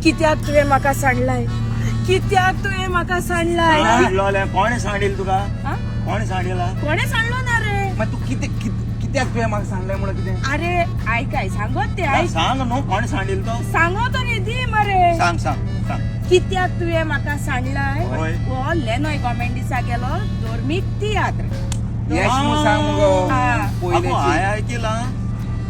कित्याक तुवें म्हाका सांडलाय? कित्याक तुवें म्हाका सांडलाय? सांडलोलें कोणें सांडील तुका? हा? कोणें सांडिला? कोणें सांडलो ना रे. मागीर तूं कितें कित्याक तुवें म्हाका सांगलें म्हणून कितें? अरे आयकाय सांगत ते आयक. सांग न्हू कोणें सांडील तो. सांगो तरी दी मरे. सांग सांग सांग. कित्याक तुवें म्हाका सांडलाय? हय. हो लेनोय कॉमेंडिसा गेलो धर्मीक तियात्र. येश मु सांग मुगो. हा. अगो हांवें पयलेची आयकिलां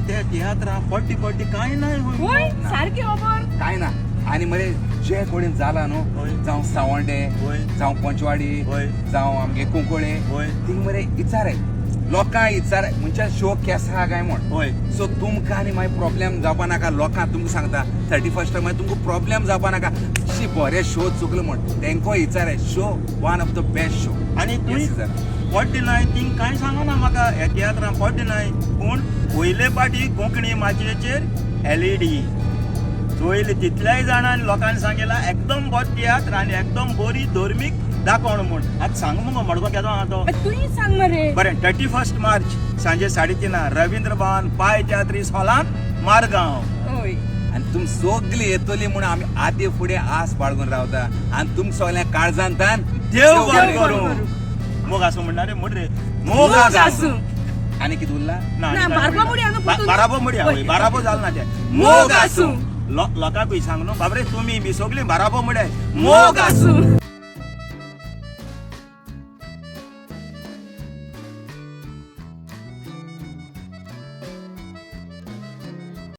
ते तियात्रां पड्डी पड्डी कांय ना. वय सारकी खबर. काय ना. आनी मरे जे कडेन जाला न्हू, हय. जावं सावंडे, हय. जावं पंचवाडी, हय. जावं आमगे कुंकळे, हय. थिंग मरे इचाराय लोकांक, इचाराय मनशां शो केसो आहा काय म्हण. हय. सो तुमकां आनी मागीर प्रॉब्लेम जावपा नाका. लोकांक तुमकां सांगता 31 मागीर तुमकां प्रॉब्लेम जावपा नाका, शी बरे शो चुकलो म्हण. तेंको इचाराय show one of the best show. आनी Yes, तुवें sir. पड्डी नाय थिंग कांय सांगना म्हाका हे तियात्रां पड्डी नाय, पूण पयले पाटी कोंकणी माचयेचेर एलईडी चोयली तितल्याय जाणांनी लोकांनी सांगिला एकदम बरो तियात्र आनी एकदम बरी धर्मीक दाखोवण म्हूण. आतां सांग मुगो मडगो केदो आहा तो. तुयी सांग मरे. बरें, 31 मार्च सांजे 3:30 रवींद्र भवन पाय तियात्रीस हॉलांत, मारगांव. हय. आनी तुम सगळीं येतली म्हूण आमी आदी फुडें आस बाळगून रावता आनी तुम सगळ्या काळजान तान देव बरें बरें करूं. मोग आसूं म्हणटा रे म्हण रे. मोग मोग आसूं. आनी कितें उरला? ना, ना, बारबो मुडया न्हू पुतून. बाराबो मुडया, हय. बाराबो जाल ना ते. मोग आसूं. लोकांकूय सांग न्हू बाबरे तुमी बी सगळीं बाराबो मुड्या. मोग आसूं.